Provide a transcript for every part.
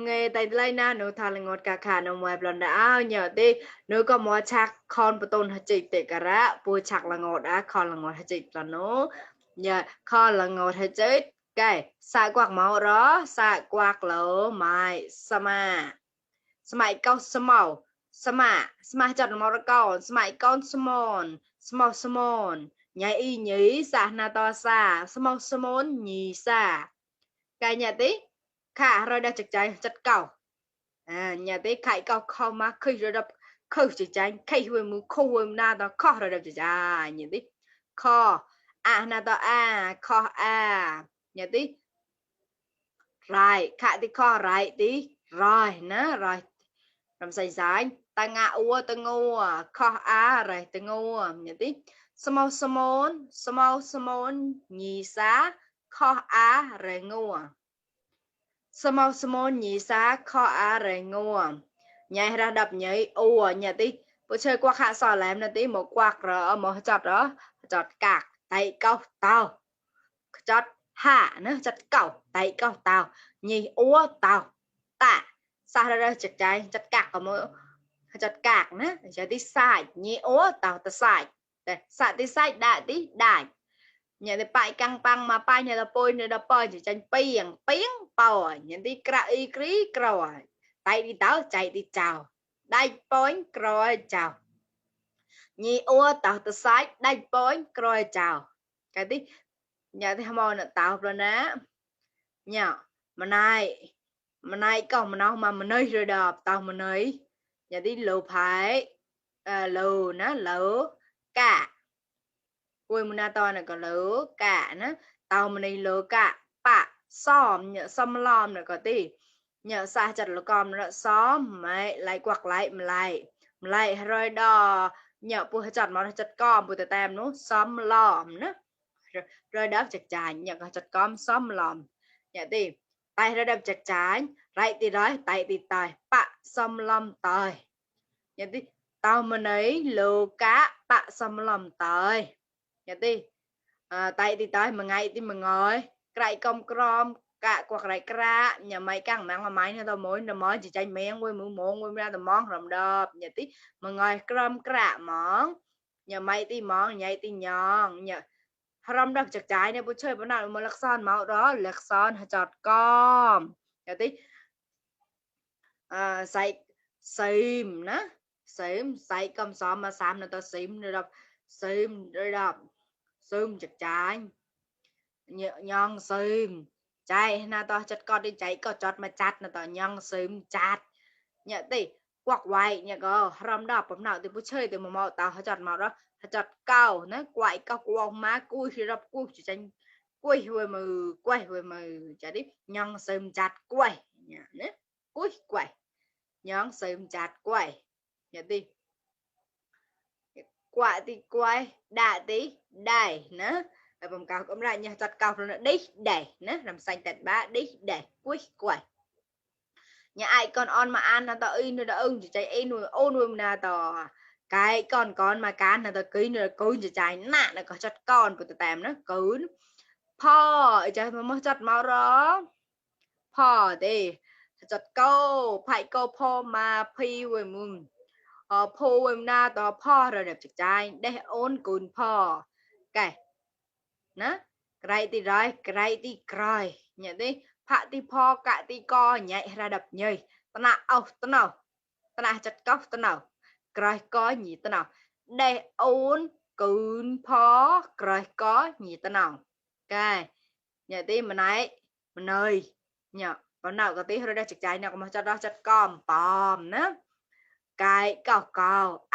Nghe tay lấy na nụ thà là ngọt cả khả nụ ngoài blonda áo nhờ đi nụ có mò chắc con bờ tôn hạt chịch tệ cả ra bùi chắc là ngọt á con là ngọt hạt chịch là nó nhờ con là ngọt hạt chịch cái xài quạt máu đó xài quạt lỡ mai sama smai câu small sama chặt máu ra câu smai con small nhảy y nhí sa na to sa small nhì sa cái nhà tí khả rồi đã chặt trái chặt cầu nhà tí khai cầu không mà khi rồi đập khâu chặt trái khi huề mu khâu huề na đó khó rồi đập chặt trái nhà tí kho na to kho nhà tí rồi khả tí kho rồi tí rồi nè rồi làm sai sai ta ngã ua ta ngu kho rồi ta ngu nhà tí small nhì xá kho rồi ngu small nhị xá kho rồi ngô nhảy ra đập nhảy nhà tí bữa chơi qua hạ sò làm là tí một quạt rồi một chọt đó chọt cạc tay câu tao chọt hạ nữa chọt cầu tay câu tao nhị tao tạ xa ra chặt trái chặt cạc ở mỗi chặt cạc nữa chặt tí sai nhị tao ta sai đây sai tí sai đại tí đại nhà thì bài căng băng mà bài nhà là bôi nhà là bôi chỉ tranh piếng bò nhà thì cray krí rồi tay đi tao chạy đi chào đây bôi rồi chào nhị tao từ sai đây bôi rồi chào cái tí nhà thì mò nó tao rồi nè nhà mà này còn mà nó mà mình nơi rồi đập tao mình nơi nhà thì lù phải lù nó lù cả quê mùa to này có lỡ cả nó tàu mình này lỡ cả bạ xóm nhờ xóm lòm này có tí nhờ xa chặt là con nó xóm mày lại quạt lại rồi đò nhờ bùa chặt mà nó chặt con bùa tèm nó xóm lòm nó rồi đó chặt trái nhờ có chặt con xóm lòm nhờ tí tay ra đập chặt trái lại tí rồi tay tí tay bạ xóm lòm tời nhờ tí tàu mình ấy lỡ cả bạ xóm lòm tời nhà ti tay thì tay mà ngay thì mà ngồi cái công crom cả quạt lại ra nhà máy căng mạng mà máy nó tao mối nó mới chỉ tranh miếng quay mũi món quay ra tao món rầm đập nhà tí mà ngồi crom cả món nhà máy thì món nhảy thì nhon nhà rầm đập chặt trái này bữa chơi bữa nào mà lắc son máu đó lắc son chọt com nhà tí say xìm ná xìm say cầm xóm mà xám nó tao xìm rồi đập xìm chặt trái nhon xìm chạy na to chặt con đi chạy có chọt mà chặt na to nhon xìm chặt nhẹ tí quạt quay nhẹ có rầm đập bấm nào thì bút chơi thì mà màu tao họ chặt màu đó họ chặt cao nó quay cao quang má cui thì rập cui chỉ tranh quay hồi mừ chả đi nhon xìm chặt quay nhẹ cui quay nhon xìm chặt quay nhẹ tí quả thì quay đạ tí đài nữa bầm cao cũng ra nha chặt cao rồi đi đẩy nữa làm xanh tẹt bá đi đẩy cuối quẩy nhà ai con on mà ăn là tao in rồi đã ưng chỉ chạy in nuôi ô nuôi na tao cái con mà cá là tao ký nữa cứ chỉ chạy nạ là có chặt con của tao tèm nó cứ pò chạy mà mất chặt máu đó pò đi chặt câu phải câu pò mà phi với mùng pò với na tao pò rồi đẹp chạy để ôn cùn pò cái nó cái thì rồi cái thì rồi nhận đi phạ thì po cả thì co nhảy ra đập nhảy tao nào chặt cốc tao nào rồi có nhỉ tao nào để ôn cún po rồi có nhỉ tao nào cái nhận đi mình ơi nhở còn nào có tí rồi đây chặt trái nào mà cho đó chặt com pom nữa cái cầu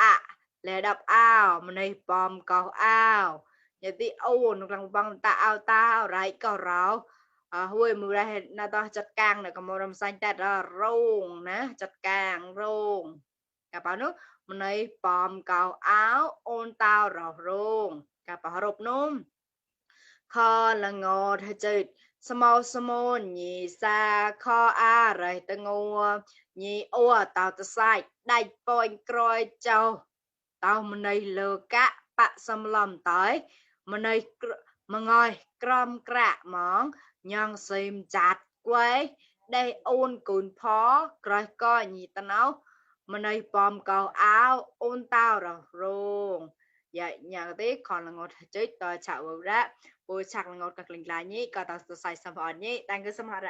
lệ đập ao mình đây pom cầu ao nhà tí ôn rằng bằng tao rải cầu rau hồi mùa đây là tao chặt càng này có màu đầm xanh tạt ra rong nè chặt càng rong cả bảo nước mình đây bòm cầu áo ôn tao rau rong cả bảo rộp nôm kho là ngọt hay chịt small nhì xa kho rồi tao ngô nhì tao tao sai đại point croi châu tao mình đây lừa cá bạ xâm lầm tới mình đây mà ngồi crom cạ món nhân xìm chặt quấy đây ôn cùn phó rồi coi nhị ta nấu mà này bom cầu áo ôn tao rồi rong vậy nhà tí còn là ngọt chết tờ chảo vào ra bôi chặt là ngọt cặc lình lại nhỉ cả tao sai sản phẩm nhỉ đang cứ xâm hại ra